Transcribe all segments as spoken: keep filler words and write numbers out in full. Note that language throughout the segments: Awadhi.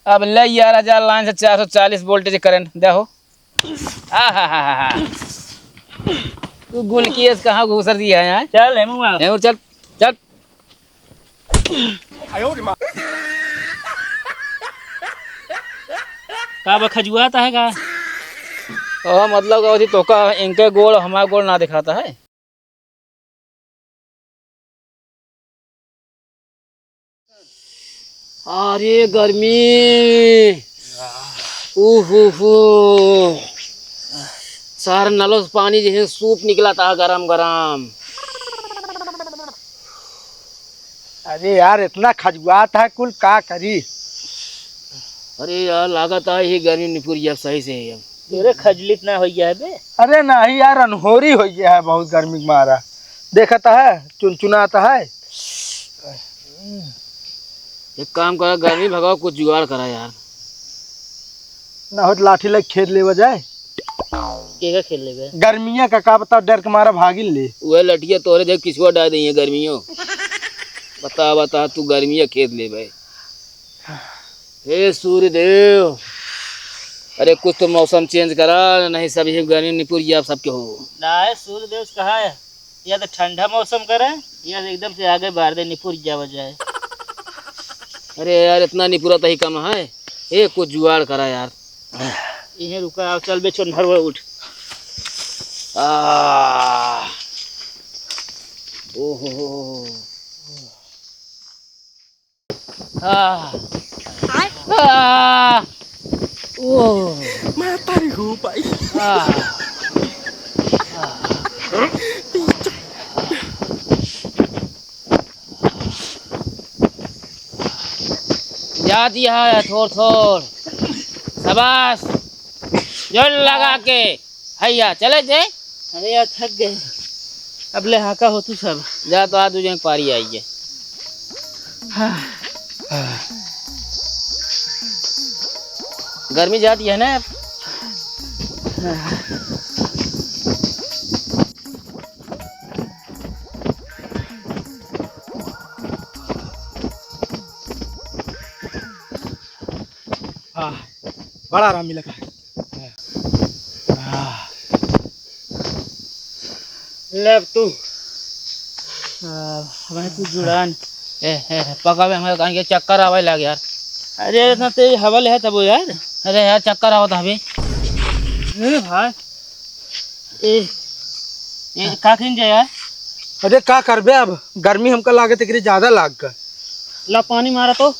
अब ले ग्यारह हजार लाइन से चार सौ चालीस वोल्टेज करंट दे हो। आहाहाहा। तू गुलकी एस कहाँ घुसर दिया है, हैं? चल, हेमू आ। हेमू, चल, चल। का बा, खजुआत है का? ओ, मतलब का होती, तोका इनके गोड़, हमार गोड़ ना दिखाता है। अरे गर्मी, उहुहु। सारा नलों से पानी जैसे सूप निकला था गरम गरम। अरे यार, इतना खजुआत है कुल, का करी? अरे यार, लागत है ये गर्मी निपुर गया सही से अब। तोरे खजलित ना हो गया है बे? अरे नहीं यार, अनहोरी हो गया है बहुत गर्मी के मारा। देखत है, चुनचुनात है। एक काम करा, गर्मी भगाओ, कुछ जुगाड़ करा यार। ना हो तो लाठी लेके खेद लेवा जाए। केका खेद लेबे? गर्मिया का, का बताओ, डर के मारा भागिल ले। वह लठिया तोरे देख किसुआ डाल दइहे गर्मियों। बता, बता, तू गर्मिया खेद लेबे। हे सूर्य देव, अरे कुछ तो मौसम चेंज करा, नहीं सब ये गर्मी निपुर गया सबके हो। ना है सूर्य देव से कहा है, या तो ठंडा मौसम करे, या तो एकदम से आगे बार दे निपुर गया हो जाए। अरे यार, इतना निपुरा तही कम है, ए कुछ जुगाड़ करा यार। इहे रुका, आओ, चल बे छोनहर, वो उठ। आ, ओहो। आ, आ, ओ। मैं तारी हूँ भाई। आ, आ। जा दिया है थोड़ थोड़। शाबाश। जोर लगा के। हैया, चले जे। अरे यार, थक गए। अब ले हाका हो तू सब। जा तो आ दू जन पारी आई है। हाँ। गर्मी जाती है ना अब। आह, बड़ा आराम मिला का। आह। ले अब तू। आह, हमें तू जुड़ान। ए, ए, पका बे, हमें कहीं के चक्कर आवे लग यार। अरे, इतना तेज हवा ले है तब यार। अरे यार, चक्कर आवत हवे। ए भाई। ए, ए, का खिन जाए यार? अरे, का करबे अब? गर्मी हमका लागत एकरे ज्यादा लाग का। ला पानी मारा तो।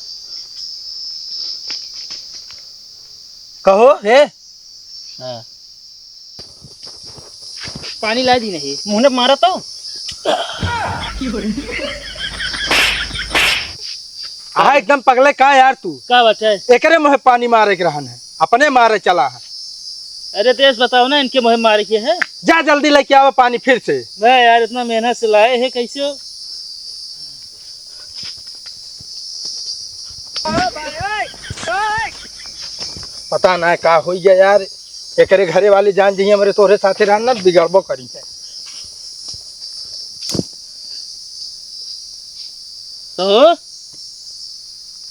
कहो, हे? हाँ। पानी ला दी नहीं, मुँह ने मारा तो। आहा, एकदम पगले का यार तू? का बात है? एकरे मुँहे पानी मारे के रहन है, अपने मारे चला है। अरे तेज बताओ ना, इनके मुँहे मारे के है। जा जल्दी लेके आवा पानी फिर से। मैं यार इतना मेहनत से लाए है, कैसे हो? पता ना का होई गया यार, एकरे घरे वाली जान जइहे हमरे तोरे साथे रहन ना, बिगड़बो करी है। तो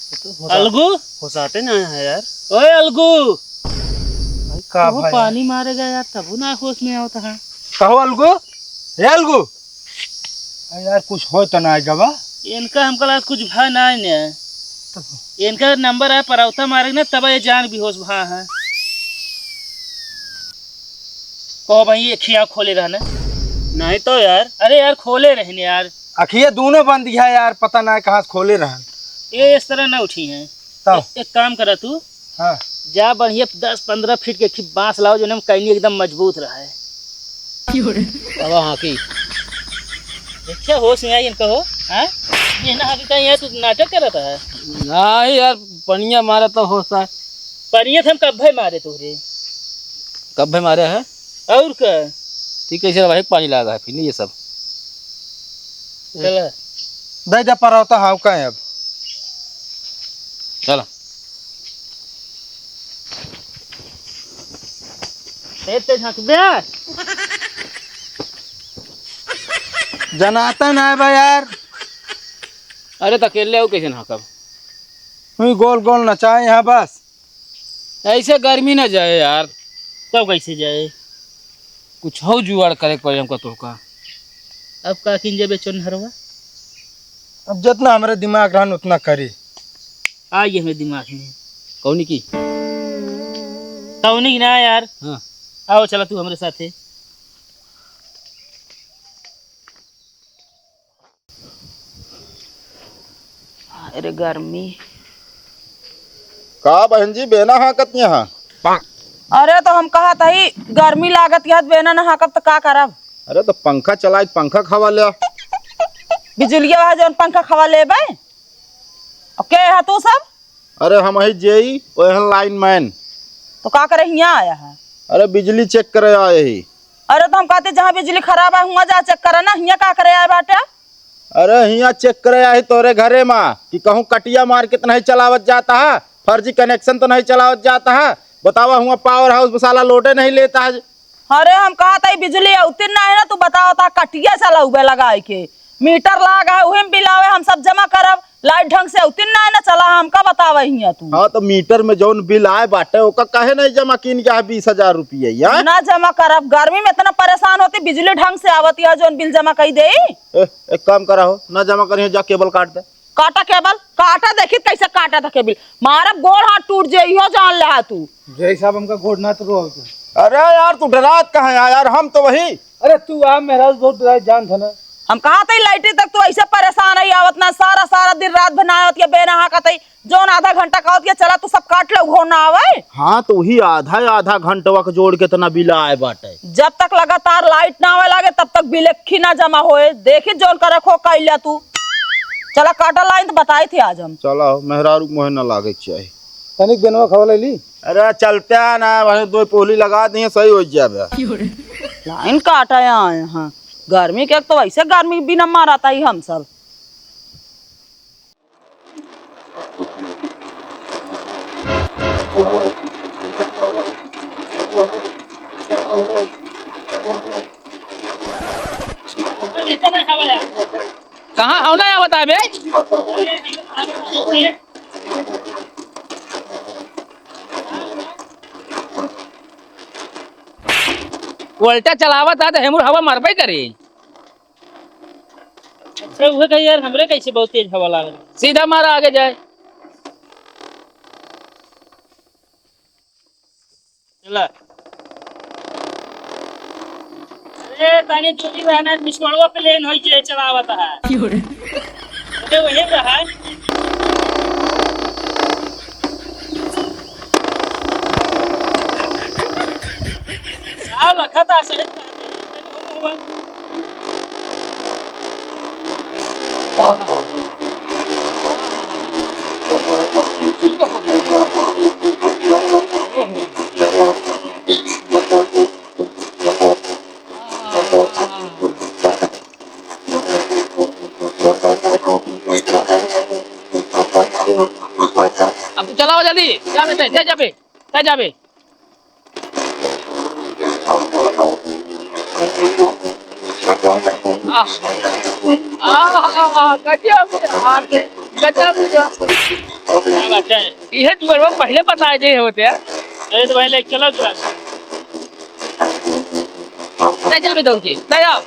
ये तो होसा-, अलगू? होसाते ना है यार। ओए अलगू, भाई का कहो भाई? पानी मारेगा यार, तबो ना होश में आवत है। कहो अलगू, हे अलगू। अरे यार, कुछ हो तो ना गवा? इनका हमका लगा कुछ भा ना ने। तो इनका नंबर है, परौता मारे ना, तब ये जान बेहोश भा है। कहो भाई, ये खिया खोले रहने। नहीं तो यार। अरे यार, खोले रहने यार। अखिए दोनों बंद है यार, पता ना कहाँ से खोले रहन। ये इस तरह ना उठी हैं। तब? एक, एक काम करा तू। हाँ। जा बढ़िया दस पन्द्रह फीट के एक बाँस लाओ, जो हम कैनी एकदम मजबूत रहा है। क्यों रे? अब हाँकी। देखिए होश में आई इनका हो, हाँ? ये ना हाँकी कहीं है, तू नाटक करत है। नहीं यार, पनिया मारा तो होश है। पनिया तो हम कब्बे मारे तोरे। कब्बे मारे है? और का? ठीक है, इसे भाई पानी लागा है, फिर नहीं ये सब। चला। दे दे परौता, हाँ, का है अब? चला। तेज तेज हंसबे। जनाता ना है बा यार। अरे, त अकेले हो, कैसे ना हकब? हुई गोल गोल नचाए यहाँ बस। ऐसे गर्मी न जाए यार। तब कैसे जाए? कुछ हो जुगाड़ करे के पड़े हमका तोहका। अब का किन जाबे चोन्हरवा? अब जितना हमरे दिमाग रहन उतना करी। आ ये हमरे दिमाग में। कौनी की? कौनी की ना यार। हाँ। आओ चला तू हमरे साथे। अरे गर्मी। का बहन जी, बेना हाँकत यहाँ? अरे तो हम कहत हई, गर्मी लागत यह, बेना न हाँकब त का करब? अरे तो पंखा चलाइ, पंखा क हवा ल्या। बिजुलिया है जौन पंखा क हवा लेबे? और के है तू सब? अरे हम ही जेई, ओहन लाइनमैन। तो का करे हियाँ आया है? अरे बिजली चेक करे आए ही। अरे तो हम कहते जहाँ बिजली खराब है हुआँ जा चेक करे ना, हियाँ का करे आए बाटे? अरे हियाँ चेक करे आए ही तोरे घरे मा कि कहूँ कटिया मार के त नहीं चलावत जाता है, फर्जी कनेक्शन तो नहीं चलावत जाता है। बतावा हुआँ पावर हाउस साला लोडे नहीं लेता है। अरे हम कहत हई बिजुली अउतिन नाहीं ना, तू बतावत ह कटिया चलउबे लगाइ के। मीटर लाग है, उही में बिल आवे, हम सब जमा करब। लाइट ढंग से अउतिन नाहीं ना चला, हमका बतावे हियाँ तू। हाँ, तो मीटर में जौन बिल आए बाटे, ओका काहे नहीं जमा कीन के है बीस हजार रुपया, यार? ना जमा करब, गर्मी में इतना परेशान होती, बिजुली ढंग से आवत है, जौन बिल जमा कई देई। ए, एक काम करा हो, ना जमा करिए, जा केबल काट दे। काटा केबल, काटा, देखी कैसे काटा था केबल। मारब गोड़ हाथ टूट जाई हो, जान ले तू। जय साहब, हमका गोड़ ना तो रोवत है। अरे यार, तू डरात कहाँ है यार, हम तो वही। अरे तू आ, मेहरारू बहुत डरात जान था ना। हम कहत हई लाइटे तक तू ऐसे परेशान है, आवत ना, सारा सारा दिन रात भर ना आवत या बेना हाँकत है, जौन आधा घंटा का आवत या चला तू सब काट ले, उहो ना आवे। हाँ, तो वही आधा आधा घंटवा के जोड़ के इतना बिल आए बाटे। जब तक लगातार लाइट ना आवे लागे, तब तक बिल एक ही ना जमा होए। देखी जौन करे खो कइला तू। चला काटा लाइन तो बताई थी आज हम। चला, मेहरारू के मोहे ना लागे के चाही। तनिक बेनवा खवा ले ली। अरे चलते हैं ना, वहीं दो पोली लगा दिए, सही हो जाबे। लाइन काटा आए हैं। गर्मी के, एक तो वैसे गर्मी के बिना मारा था ही हम सब। कहाँ हो ना बता बे? वोल्टा चलावत है तो हेमुर हवा मरबे करी। अच्छा, उहे कही यार, हमरे कैसे बहुत तेज हवा लागल। सीधा मारा, आगे जाए। चला। अरे, तानी चोरी रहना, मिसवाड़वा प्लेन होई के चलावत है। क्यों रे? अरे, वही रहा। साला, खता से अब चलाओ जल्दी, जा बेटे, जा, जा बे, जा, जा बे। आ, आ, आ, आ, गजब, आ, गजब, गजब। क्या बात है? इहे दुअरवा पहिले बताए दे होते। अरे तो भाई, ले चलो दुअर। ले जा बे दौड़ के, ले जाओ।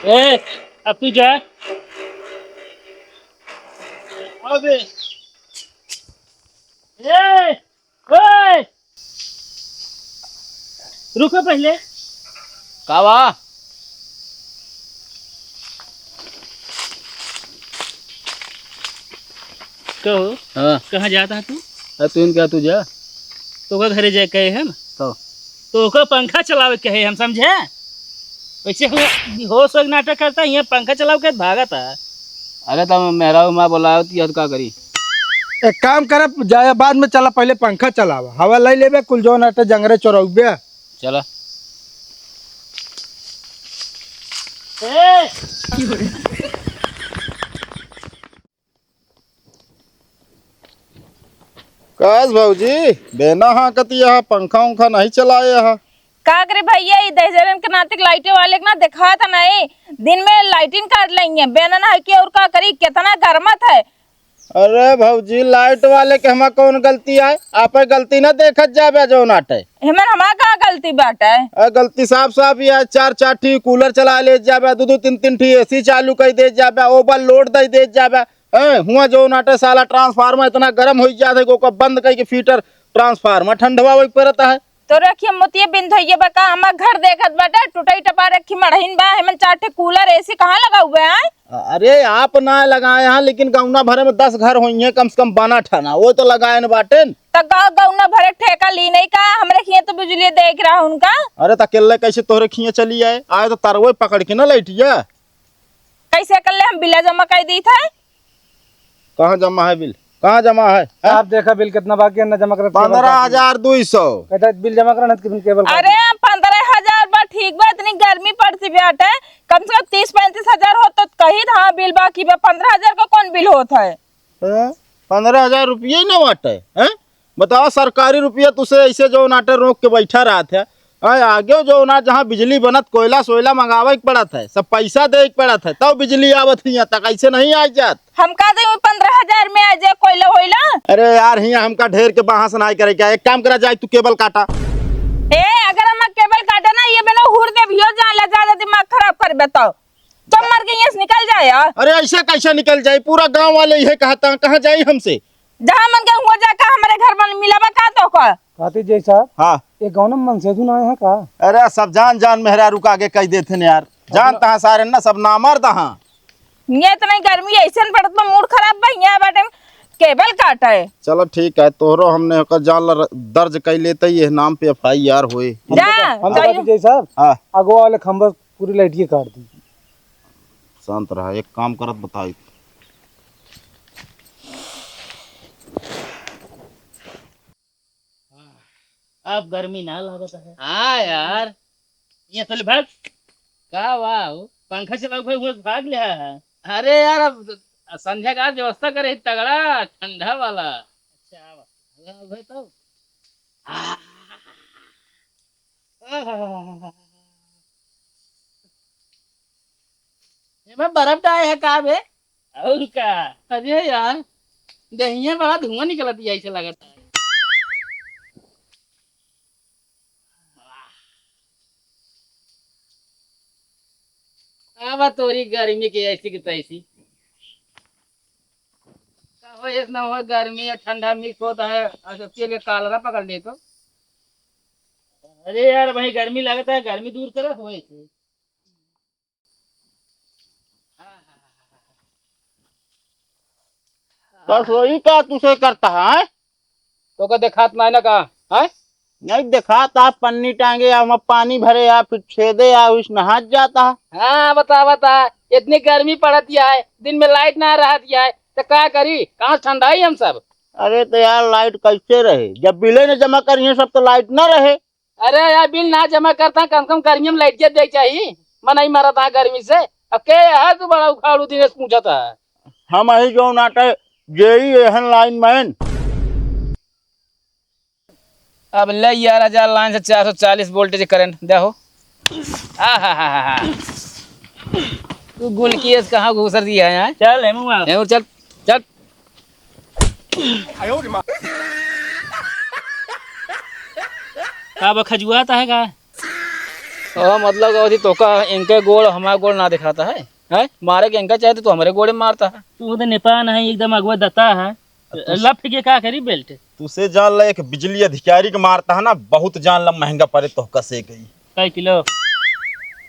ए, अब तू जा। अबे। ए, ए। रुको पहिले। का बा? कहो, हाँ। कहाँ जाता है तू? अरे तू इनका तू जा। तो ओकर घरे जाए कहे है ना? तो? तो ओकर पंखा चलावे कहे हम, समझे? वैसे हम होश होश नाटक करता है, यहाँ पंखा चलावे के भागत है। अरे तब मेहरारू माँ बोलावत है तो का करी? एक काम करब, जाए बाद में चला, पहिले पंखा चलावा, हवा ले लेबे, कुल जौन आटे जंगरे चोरौबे। चला। ए! कास भौजी, बेना हाँकत यह, पंखा उंखा नहीं चलाए यह? का करे भैया, ई दहिजरन के नाते के लाइटे वाले के ना देखात नहीं, दिन में लाइटिन काट लेंगे, बेना ना है कि और का करी, कितना गरमत है। अरे भौजी, लाइट वाले के हमा कौन गलती है? आपे गलती ना देखत जाबे जौन आटे। हेमन हमा का गलती बाटे? अरे गलती साफ साफ ही है, चार चार ठी कूलर चला ले जाबे, दो दो तीन तीन ठी एसी चालू कर दे जाबे, ओवरलोड दे दे जाबे। हैं, हुआ जौन आटे साला ट्रांसफार्मर इतना गरम हो जात है कि ओकर बंद करके फीटर ट्रांसफार्मर ठंडवावे के पड़ता है। तोरे अखिया मोतिये बिंद होइए बा का? हमार घर देखत बाटे, टूटई टपार अखी मड़हिन बा, हेमन चार ठे कूलर एसी कहाँ लगा हुआ है? अरे आप ना लगाए हैं, लेकिन गौना भरे में दस घर होइए कम से कम बना ठना, वो तो लगाए न बाटेन। त का गौना भरे ठेका ली नहीं का? हमरे खिए तो बिजली देख रहा उनका। अरे त अकेले कैसे तोहरे खिए चली आए? आए तो तरवे पकड़ के ना लैटिया। कैसे कर ले हम बिला जमा कर दी थे? कहाँ जमा है बिल? कहाँ जमा है? हैं? आप देखा बिल कितना बाकी है, ना जमा करत केबल काट दी। पन्द्रह हजार दो सौ। कहता है, बिल जमा करा, नहीं तो केबल काट अरे, दी। पन्द्रह हजार बा, ठीक बा, इतनी गर्मी पड़ती बाटे, कम से कम तीस पैंतीस हजार हो तो कही था, हाँ, बिल बाकी बा। पन्द्रह हजार का कौन बिल होत है? हैं? पन्द्रह हजार रुपये ही ना बाटे, हैं? बताओ, सरकारी रुपया तुसे ऐसे जौन आटे रोक के बैठा रहत है, आय, आगे जौन आ जहाँ बिजली बनत, कोयला सोयला मंगावे के पड़त है, सब पैसा दे के पड़त है, तब बिजली आवत हियाँ तक, ऐसे नहीं आ जात। हम का दे पन्द्रह हजार में आ जाए कोयला होइला? अरे यार, हियाँ हमका ढेर के बहास नाई करे क्या, एक काम करा जाए, तू केबल काटा। ए, अगर हम केबल काटा ना, ये बिना हुर दे भियो जान ला, ज्यादा दिमाग खराब कर बताओ। तुम मर गई, यहाँ से निकल जाए यार। अरे ऐसे कैसे निकल जाए? पूरा गांव वाले यह कहता, कहाँ जाए हमसे? जहाँ मन के हुआ जा, का हमारे घर बन मिला बा का तो का? कहते जय साहब। हाँ। ये गाँव में मनसेधु ना आए हैं का? अरे सब जान जान मेहरारू का आगे कह देते ने यार। जानता है सारे ना सब नामर्द हाँ। ये इतना गर्मी ऐसे न पड़त बा, मूड खराब बा, यहाँ बाटे केबल काटा है। चलो ठीक है, तोहरो हमने ओकर जान ल-, दर्ज कर लेते, ये नाम पे एफ आई आर होए। हम जा, तो, हम तो जाइए। कहते जय साहब। हाँ। अगवा वाले खंभा पूरी लाइट ये काट दी। शांत रहा, एक काम करत बताई। अब गर्मी ना लागत है। हाँ यार। ये चल भाग। का वाह हो? पंखा चलाओ भाई, वो भाग ले है। अरे यार, अब संध्या का आज व्यवस्था करे तगड़ा ठंडा वाला। अच्छा, आवा। आवा भाई तो। आह। एमे बर्फ डाले है का बे? और का? अरे यार, देहिया बड़ा धुआं निकलत है, ऐसे लगत है। आवा तोरी गर्मी के ऐसी की तैसी। का हो, ऐस ना हो, गर्मी और ठंडा मिक्स होता है, और सबके लिए कालरा पकड़ ले तो। अरे यार, भाई गर्मी लगता है, गर्मी दूर करा हो ऐसे। बस वही का तुसे करता है? तो का देखात ना है ना का? हैं? नहीं देखात, आप पन्नी टांगे, हम पानी भरे, आप फिर छेदे, आप इस नहात जाता है। हाँ, बता, बता, इतनी गर्मी पड़त है, दिन में लाइट ना रहत है, तो का करी, कहाँ से ठंडाई हम सब? अरे तो यार, लाइट कैसे रहे, जब बिले न जमा करिए सब तो लाइट ना रहे। अरे यार, बिल ना जमा करता, कम से कम गर्मी में लाइट के दे चाहिए, मनई मरत है गर्मी से। अब के है तू बड़ा उखाड़ू दिनेश पूछत है? हम अही जो नाटे जेई एहन लाइन मैन। अब ले यार, हजार लाइन से चार सौ चालीस वोल्टेज करंट दे हो। आहाहाहा। तू गुलकी एस कहाँ घुसर दिया है, हैं? चल, हेमू आ। हेमू, चल, चल। का बा, खजुआत है का? ओ, मतलब, अवधी तोका इनके गोड़, हमारा गोड़ ना दिखाता है, हैं? मारे के इनका चाहे तो तू हमारे गोड़े मारता है। तू तो नेपान है, एकदम अगवा दता है। अब तू लफ के का करी बेल्ट? तुसे जान ला, एक बिजली अधिकारी के मारता है ना, बहुत जान ला महंगा पड़े तोहका से गई। कई किलो?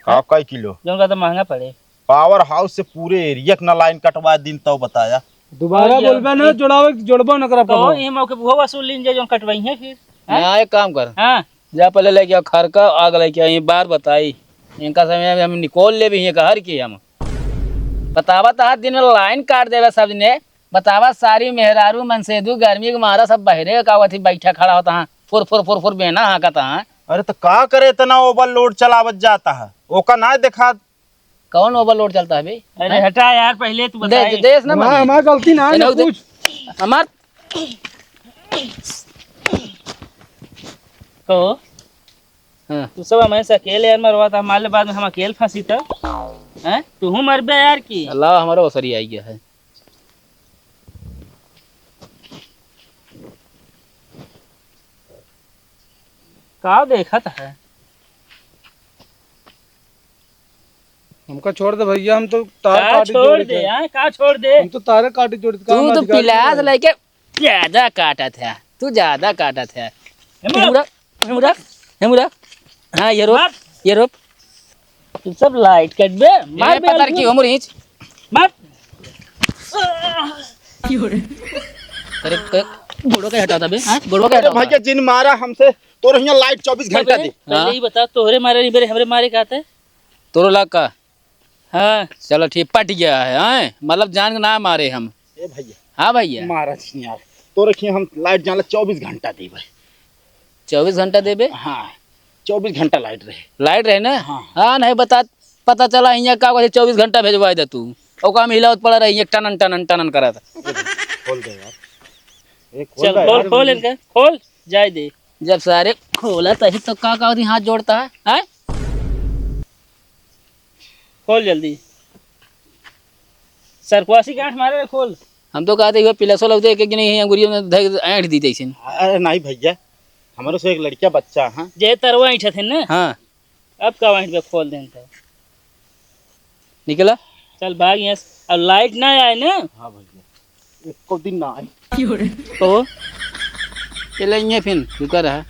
का कई किलो? जौन का तो महंगा पड़े। पावर हाउस से पूरे एरिया के ना लाइन कटवा दिन तो बताया। दोबारा भैया, बोलबे ना, ये जोड़ावे, जोड़बो न करब तो कबो। ये मौके पे वो वसूल लीन जाए, जौन कटवाई है फिर। हैं? हाँ, एक काम कर। हाँ। जा पहले लेके आओ खर का, आग लेके आओ, ये बार बताई। इनका समय में हम निकोल ले भी ये कहर की हम। बतावा तो हाथ दिन में लाइन काट देवे सब ने। बतावा, सारी मेहरारू मनसेदू गर्मी के मारा सब बहरे का अथी बैठा खड़ा होता है, फुर फुर फुर फुर बेना हाँकता है। अरे तो का करे, इतना ओवरलोड चलावत जाता है, ओका ना देखा। कौन ओवरलोड चलता है बे? अरे हैं? हटा यार, पहले तू दे, बताए। दे, देश ना हमार, बने। हमार गलती ना है, एने ना उधर कुछ। हमार कहो, हाँ। तू सब हमें से अकेले यार मरवा था, मान ले बाद में हम अकेले फंसी तो, हैं? तू हूँ मर बे यार की। अल्लाह हमारा ओसरी आई गया है। का देखत है? हमका छोड़ दे भैया, हम तो तार का काटी छोड़ जोड़े दे, थे। हाँ, का छोड़ दे? हम तो तारे काटी जोड़े थे, तू काम तो अधिकारी पिलास नहीं है। लेके ज्यादा काटत है, तू ज्यादा काटत है। हे मार। हेमुरा, हेमुरा, हेमुरा। हाँ, ये रोप, मार। ये रोप। तू सब लाइट कट बे, मार ए, बे पतर आलू। की हो मुरीच। मार। अरे, क-, गोड़ो के हटा था बे, हाँ? गोड़ो के अरे हटा था। भैया, जिन मारा हमसे, तोरे हियाँ लाइट चउबीस घंटा पहले, दे। पहले हाँ। ही बता, तोहरे मारे नहीं, मेरे, हमरे मारे का था? तोरो लाग का? हाँ। चलो ठीक, पट गया है, हैं? मतलब जान के ना मारे हम। ए भैया। हाँ भैया। मारा छी यार। तोरे हियाँ हम लाइट जान ला चउबीस घंटा देबे। चउबीस घंटा देबे? हाँ, चउबीस घंटा लाइट रहे। लाइट रहे ना? हाँ। हाँ, नहीं बता, पता चला हियाँ का कहते चउबीस घंटा भेजवाए दे तू। ओका हम हिलावत पड़ा रही, एक टनन, टनन, टनन करत। खोल दे यार। ए, खोल चल, दे खोल, यार। खोल इनका, खोल, जाए दे। जब सारे खोला तभी तो का, का होती हाथ जोड़ता है, हैं? खोल जल्दी। सरकुआसी गांठ मारे रे, खोल। हम तो कहते हुए पिलसो लगते एक, एक जने यहीं अंगुरियों में धर ऐंठ दी तैसे। अरे नहीं भैया, हमारे से एक लड़का बच्चा है। जे तरवा ऐंठत है ना? हाँ। अब का वाइट पे खोल देन तो। निकला? चल भाग यहाँ से। अब लाइट ना आए ना? हाँ भैया, एको दिन ना आए। तो चले ये फिर रुका रहा।